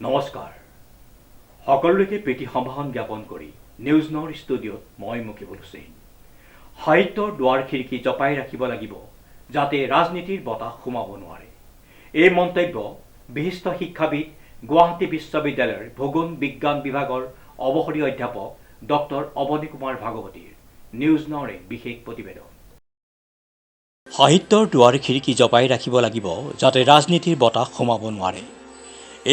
নমস্কাৰ, সকলোকে প্ৰীতি সম্ভাষণ জ্ঞাপন কৰি নিউজ নাওৰ ষ্টুডিঅ'ত মই মুকিবুল হুছেইন। সাহিত্যৰ দুৱাৰ খিৰিকী জপাই ৰাখিব লাগিব, যাতে ৰাজনীতিৰ বতাহ সোমাব নোৱাৰে। এই মন্তব্য বিশিষ্ট শিক্ষাবিদ, গুৱাহাটী বিশ্ববিদ্যালয়ৰ ভূগোল বিজ্ঞান বিভাগৰ অৱসৰী অধ্যাপক ডক্টৰ অৱনী কুমাৰ ভাগৱতীৰ। নিউজ নাওৰ এক বিশেষ প্ৰতিবেদন। সাহিত্যৰ দুৱাৰ খিৰিকী জপাই ৰাখিব লাগিব, যাতে ৰাজনীতিৰ বতাহ সোমাব নোৱাৰে।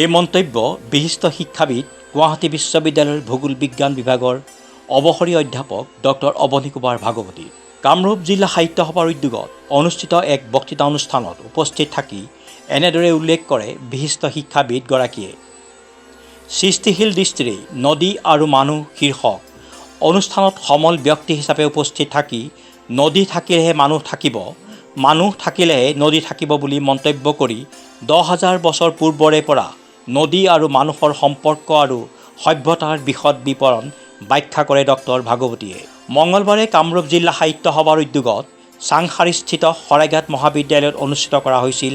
এই মন্তব্য বিশিষ্ট শিক্ষাবিদ, গুৱাহাটী বিশ্ববিদ্যালয়ৰ ভূগোল বিজ্ঞান বিভাগৰ অৱসৰী অধ্যাপক ডক্টৰ অৱনী কুমাৰ ভাগৱতী। কামৰূপ জিলা সাহিত্য সভাৰ উদ্যোগত অনুষ্ঠিত এক বক্তৃতা অনুষ্ঠানত উপস্থিত থাকি এনেদৰে উল্লেখ কৰে বিশিষ্ট শিক্ষাবিদগৰাকীয়ে। সৃষ্টিশীল দৃষ্টিৰে নদী আৰু মানুহ শীৰ্ষক অনুষ্ঠানত সমল ব্যক্তি হিচাপে উপস্থিত থাকি নদী থাকিলেহে মানুহ থাকিব, মানুহ থাকিলেহে নদী থাকিব বুলি মন্তব্য কৰি 10,000 বছৰ পূৰ্বৰে পৰা নদী আৰু মানুহৰ সম্পৰ্ক আৰু সভ্যতাৰ বিশদ বিৱৰণ ব্যাখ্যা কৰে ডক্টৰ ভাগৱতীয়ে। মঙলবাৰে কামৰূপ জিলা সাহিত্য সভাৰ উদ্যোগত চাংসাৰিস্থিত শৰাইঘাট মহাবিদ্যালয়ত অনুষ্ঠিত কৰা হৈছিল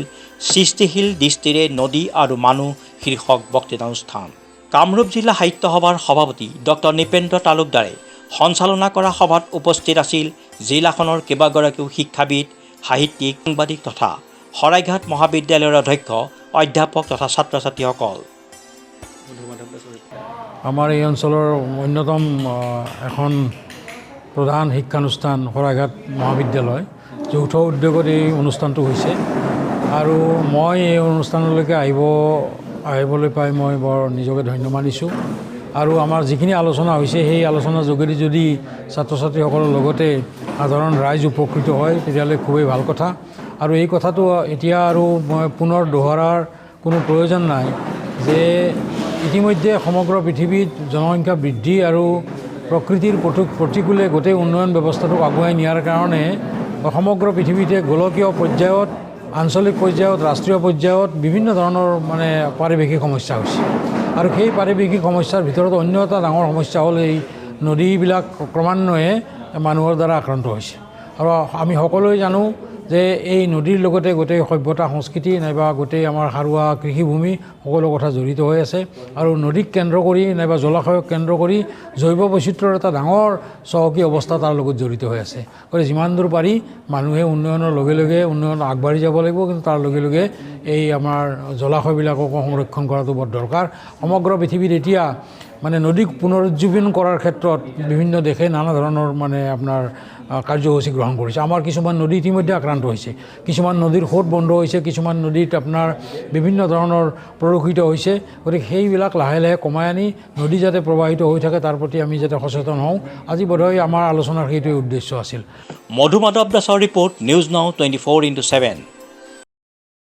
সৃষ্টিশীল দৃষ্টিৰে নদী আৰু মানুহ শীৰ্ষক বক্তৃতানুষ্ঠান। কামৰূপ জিলা সাহিত্য সভাৰ সভাপতি ডক্টৰ নৃপেন্দ্ৰ তালুকদাৰে সঞ্চালনা কৰা সভাত উপস্থিত আছিল জিলাখনৰ কেইবাগৰাকীও শিক্ষাবিদ, সাহিত্যিক, সাংবাদিক তথা শৰাইঘাট মহাবিদ্যালয়ৰ অধ্যক্ষ, অধ্যাপক তথা ছাত্ৰ ছাত্ৰীসকল। আমাৰ এই অঞ্চলৰ অন্যতম এখন প্ৰধান শিক্ষানুষ্ঠান শৰাইঘাট মহাবিদ্যালয় যৌথ উদ্যোগত এই অনুষ্ঠানটো হৈছে আৰু মই এই অনুষ্ঠানলৈকে আহিবলৈ পাই মই বৰ নিজকে ধন্য মানিছোঁ। আৰু আমাৰ যিখিনি আলোচনা হৈছে, সেই আলোচনাৰ যোগেদি যদি ছাত্ৰ ছাত্ৰীসকলৰ লগতে সাধাৰণ ৰাইজ উপকৃত হয়, তেতিয়াহ'লে খুবেই ভাল কথা। আৰু এই কথাটো এতিয়া আৰু মই পুনৰ দোহৰাৰ কোনো প্ৰয়োজন নাই যে ইতিমধ্যে সমগ্ৰ পৃথিৱীত জনসংখ্যা বৃদ্ধি আৰু প্ৰকৃতিৰ প্ৰতিকূলে গোটেই উন্নয়ন ব্যৱস্থাটোক আগুৱাই নিয়াৰ কাৰণে সমগ্ৰ পৃথিৱীতে গোলকীয় পৰ্যায়ত, আঞ্চলিক পৰ্যায়ত, ৰাষ্ট্ৰীয় পৰ্যায়ত বিভিন্ন ধৰণৰ মানে পাৰিৱেশিক সমস্যা হৈছে। আৰু সেই পাৰিৱেশিক সমস্যাৰ ভিতৰত অন্য এটা ডাঙৰ সমস্যা হ'ল এই নদীবিলাক ক্ৰমান্বয়ে মানুহৰ দ্বাৰা আক্ৰান্ত হৈছে। আৰু আমি সকলোৱে জানো যে এই নদীৰ লগতে গোটেই সভ্যতা, সংস্কৃতি নাইবা গোটেই আমাৰ সাৰুৱা কৃষিভূমি, সকলো কথা জড়িত হৈ আছে। আৰু নদীক কেন্দ্ৰ কৰি নাইবা জলাশয়ক কেন্দ্ৰ কৰি জৈৱ বৈচিত্ৰ্যৰ এটা ডাঙৰ চহকী অৱস্থা তাৰ লগত জড়িত হৈ আছে। গতিকে যিমান দূৰ পাৰি মানুহে উন্নয়নৰ লগে লগে উন্নয়ন আগবাঢ়ি যাব লাগিব, কিন্তু তাৰ লগে লগে এই আমাৰ জলাশয়বিলাককো সংৰক্ষণ কৰাটো বৰ দৰকাৰ। সমগ্ৰ পৃথিৱীত এতিয়া মানে নদীক পুনৰুজ্জীৱন কৰাৰ ক্ষেত্ৰত বিভিন্ন দেশে নানা ধৰণৰ মানে আপোনাৰ কাৰ্যসূচী গ্ৰহণ কৰিছে। আমাৰ কিছুমান নদী ইতিমধ্যে আক্ৰান্ত হৈছে, কিছুমান নদীৰ সোঁত বন্ধ হৈছে, কিছুমান নদীত আপোনাৰ বিভিন্ন ধৰণৰ প্ৰদূষিত হৈছে। গতিকে সেইবিলাক লাহে লাহে কমাই আনি নদী যাতে প্ৰবাহিত হৈ থাকে, তাৰ প্ৰতি আমি যাতে সচেতন হওঁ, আজি বোধহয় আমাৰ আলোচনাৰ সেইটোৱে উদ্দেশ্য আছিল। মধুমাধৱ দাসৰ report, news now 24x7।